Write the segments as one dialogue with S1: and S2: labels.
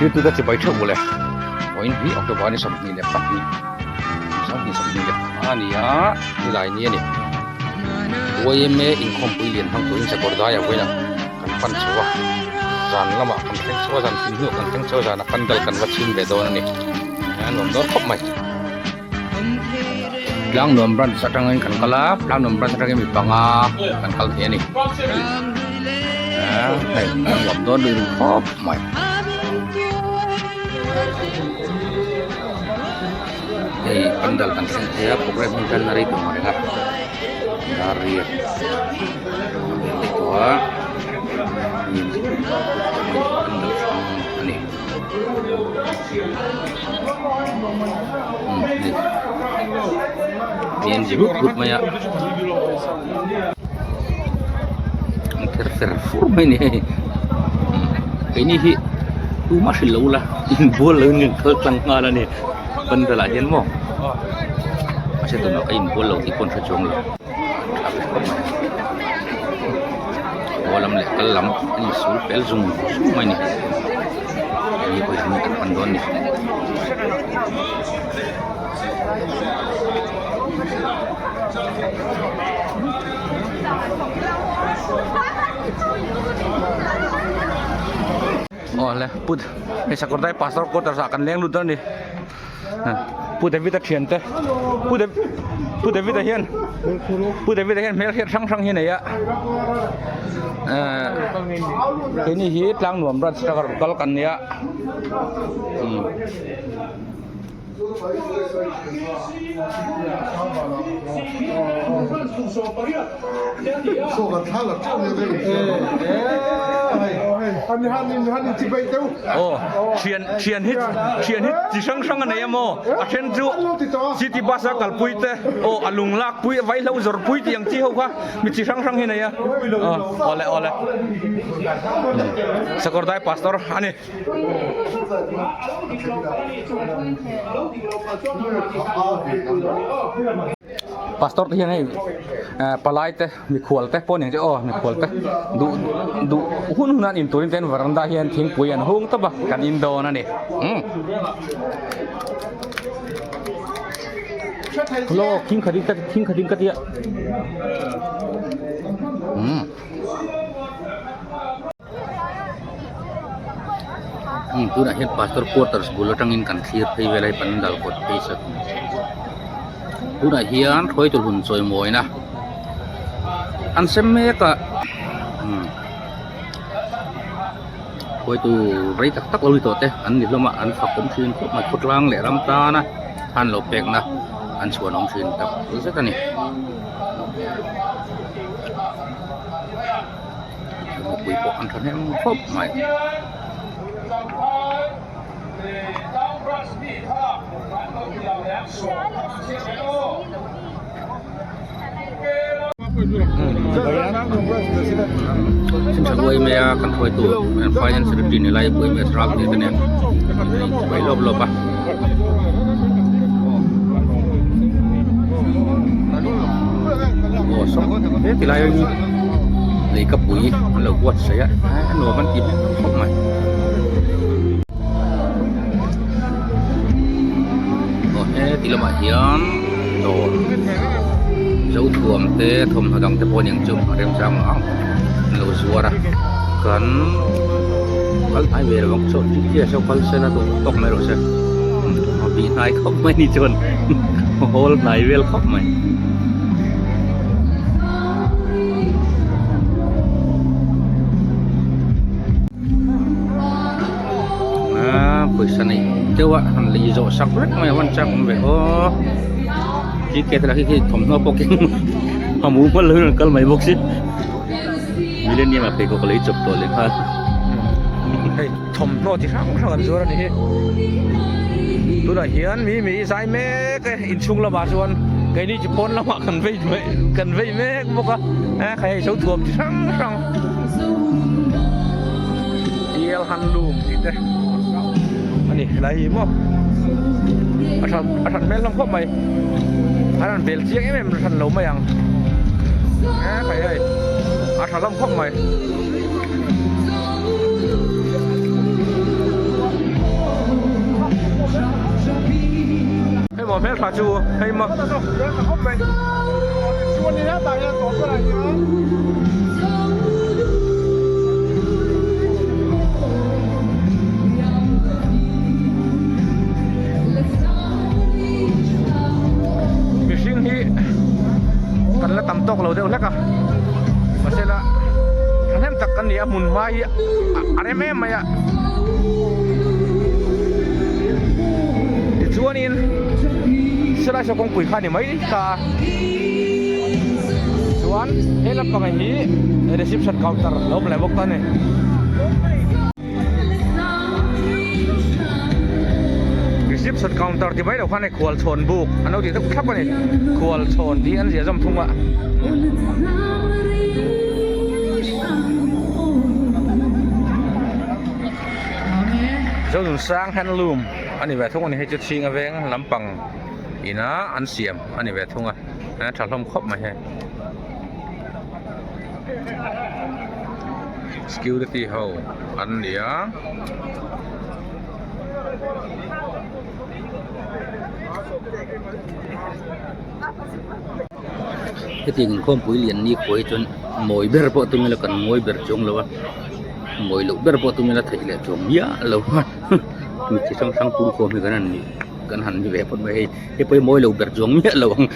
S1: Thirtute chibai theuh ule. Vawiin hi October ni 22 25 a ni a, nilai ni a ni. YMA inkhawmpui lian hmang turin sakawr daiah vawiinah kan pan chho a, zan lamah kan thleng chho a, zan thim hnuah kan thleng chho a, zanah pandal kan va chhim ve dawn a ni. A nuam dawn khawp mai. Tlangnuam branch atangin kan kal a, Tlangnuam branch atangin mi panga kan kal thei a ni. Hei a nuam dawn lui ru khawp mai. Hei pandal kan thleng thei a, program hi tan a rei tawh ang reng a, dar riat a bel daih tawh a, pandal hrang a ni. Mi an zi rup rup mai a an kher fer fur mai a ni hei keini hi tumah hrilh lo ula inbual lo in kan kal tlang nghal a ni pandal ah hian maw a hre tumah ka inbual lo tih pawh an hre chuang lo tha ve khawp mai haw lam leh kal lam a insul fel zung zung mai a ni. Hei pawh hi kan pan dawn a ni. Aw le put hei sakawrdai pastor quarters ah kan leng lut dawn a ni. Pu David a thian te Pu David Pu David a hian Pu David a hian hmel hriat hrang hrang hi a nei a ehh keini hi tlang nuam branch atanga rawn kal kan nia umm. Aw thian thian hi thian hi chi hrang hrang a nei a maw a then chu city bus a kalpui te aw a lung lak pui a vaihlo zawrh pui tih ang chi ho kha mi chi hrang hrang hi a nei a awle awle sakawrdai pastor a ni. Pastor te hian hei palai te mikhual te pawh a ni ang che aw mikhual te duh duh hun hun a an in turin te veranda hian thingpui an hung tawp a kan in dawn a ni umm hello thing khat in ka thing khat in ka tia umm. Tunah hian pastor quarters bul atangin kan thlir phei vel a hei pandal kawt phei sak tunah hian hruaitu hlun chawimawina an sem mek a hruaitu rei tak tak lo ni tawh te an ni hlawm a an fak awm thin khawp mai khawtlang leh ram tana han lo pekna an chhuan awm thin tak zet a ni. Mipui pawh an thahnem khawp mai. Chhimchhabuai mai a kan hruaitu finance secretary ni lai pawh hi ral te nen buai lawp lawp a. Aw saw he ti lai hi leikapui an lo buatsaih a a nuam an ti hmel khawp mai aw he ti lamah hian dawr zothuam te thawmhnaw dang te pawh a ni ang chu a remchang ang an lo zuar a kan kal hnai ve lo ang saw chiah saw kal sela duh tawk mai rawh se a bih hnai khawp mai ni chuan hawl hnai vel khawp mai. A pawisa neih deuh a han lei zawh sak vek mai a van chak awm ve aw ticket lah khi khi thawmhnaw pawh keng a mumal lo in an kal mai bawk si millennium ah pheikhawk a lei chawp tawh leh nghal
S2: hei thawmhnaw chi hrang hrang an zuar a ni hi tunah hian mi mi zai mek e inchhung lamah chuan keini chu pawn lamah kan vei kan vei mek bawk a a hei zo thuam chi hrang hrang tial han lum tih te a ni helai hi maw a that a that hmel hlawm khawp mai an han bel chiang em em hran lo mai ang e khai hei a tha hlawm khawp mai. hmeltha chu hei maw. Mihring hi kan la tam tawk lo deuh hlek a mahsela thahnem tak kan ni a hmun hma hi a rem em mai a tichuanin silai saw kawngpui kha a ni mai ta a chuan he lampang hi reception counter lo awm leh bawk ta a ni. Reception counter ti mai lo khan hei khualchhawn buk an lo tih deuh thlap a ni khualchhawn tih an ziah zawm thung a. Zonunsang handloom a ni ve thung a ni hei chu chhinga veng lampang ina an siam a ni ve thung a a tha hlawm khawp mai hei. Security ho an ni a.
S1: Hetiang inkhawmpui lian ni khuai hi chuan mawi ber pawh tum ila kan mawi ber chuang lo a mawi loh ber pawh tum ila theih leh chuang miah lo a mi chi hrang hrang pum khawm hi kan han nih kan han ni ve phawt mai hei hei pawh hi mawi lo ber chuang miah lo ang.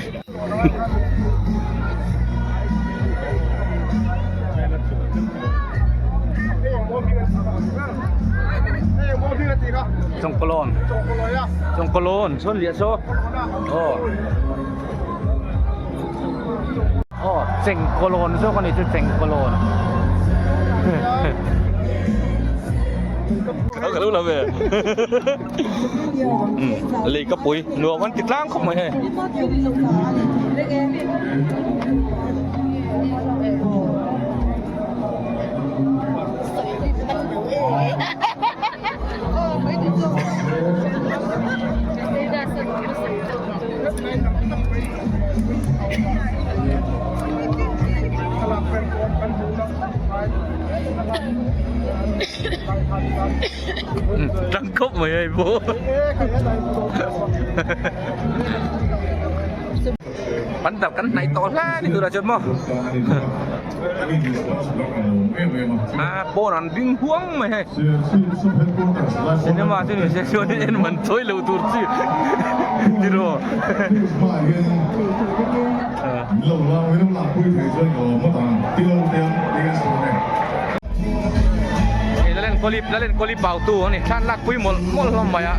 S2: Chawngkawlawn Chawngkawlawn chuan liah saw aw aw Chengkawlawn zawk a ni chu Chengkawlawn ka lo la ve lei ka pui nuam an ti tlang khawp mai hei. Tang khawp mai hei pawh. Pandal kan hnaih tawh hle ni turah chuan maw. A pawn an ding huang mai hei. Cinema chu ni se chuan en man chawi lo tur chi tiraw. Hei Lalenkawli Lalenkawli Pautu a ni thlan lak pui mawlh mawlh hlawm mai a.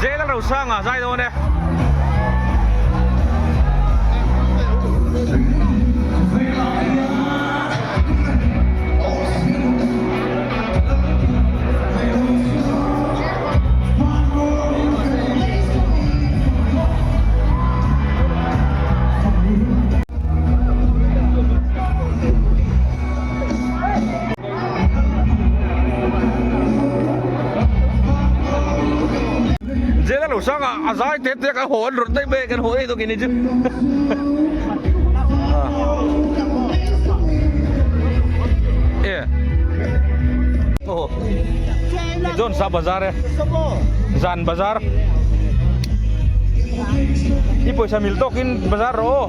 S2: Jail a Rosanga zai dawn e. Jail a lo sang a a zai te te ka haw an rawt daih mai a kan haw daih tawk ini chu e aw John sa bazar e zan bazar i pawisa mil tawkin bazar rawh aw.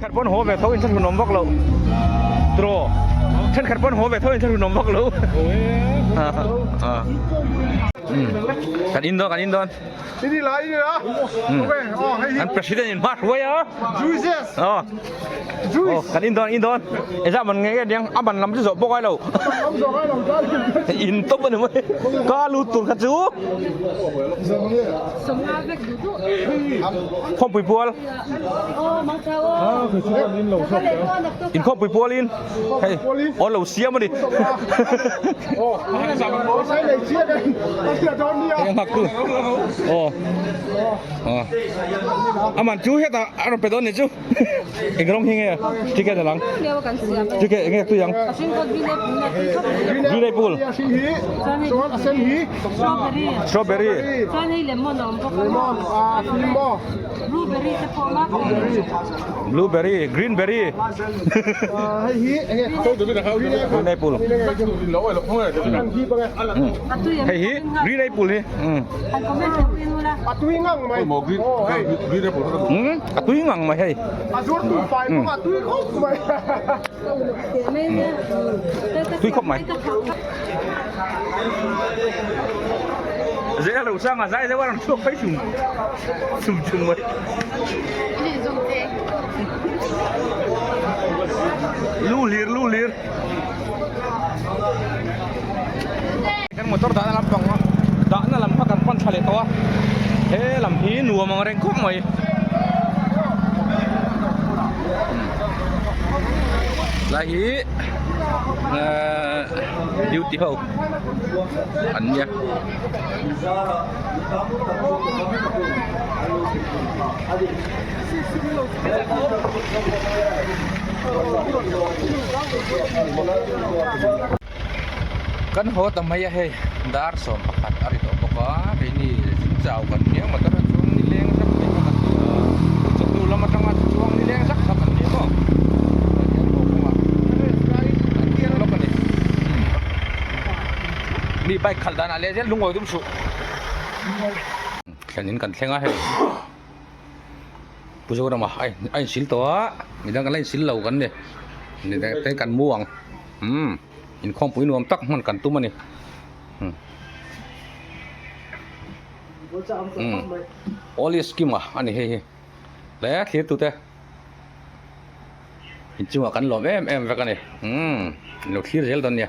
S2: Khat pawn haw ve tho in thla hlun awm vak lo draw then khat pawn haw ve tho in thla hlun awm vak lo kan in dawn kan in dawn An president in hma hruai a Oh, kan in dawn in dawn eza man nge nge diang a ban lam chu zawh bawk ai lo in top ani mai ka lut tur kha chu khawmpui pual in khawmpui pual in hei aw lo siam ani hei a nghak tu aw. Aw. Aman chu hetah a rawn pe dawn ni chu. Eng rawng hi nge ticket a lang? Ticket eng nge tui ang? Green apple. Strawberry. Blueberry, greenberry. Green apple. Hei hi green apple hi. A tui ngang mai hei. Tui khawp mai. Dễ lo sang a zai deuh a rawn chhuak phei chum chum chum mai. Lu hlir lu hlir. Kan motor dahna lampang dahna lam kha kan pan thla leh tawh a he lam hi nuam ang reng khawp mai lai hi ehh duty ho an nia. Kan haw ta mai a hei dar 11 a ri tawh bawk a keini zing chau kan hniang motor a chuang ni leng zak mai kha kan ni a chawhnu lam atanga chuang ni leng zak kha kan ni maw tah hian haw kawngah kan thleng lawk a ni mi bike khalh danah leh zel lungawi dum suh thlen in kan thleng a hei. Pu Zorama a a insil tawh a midang kan la insil lo kan ni midang te kan mu ang umm inkhawmpui nuam tak hman kan tum a ni umm all is scheme a ni hei hi hle thlir tute inchungah kan lawm em em vek a ni umm lo thlir zel dawn nia.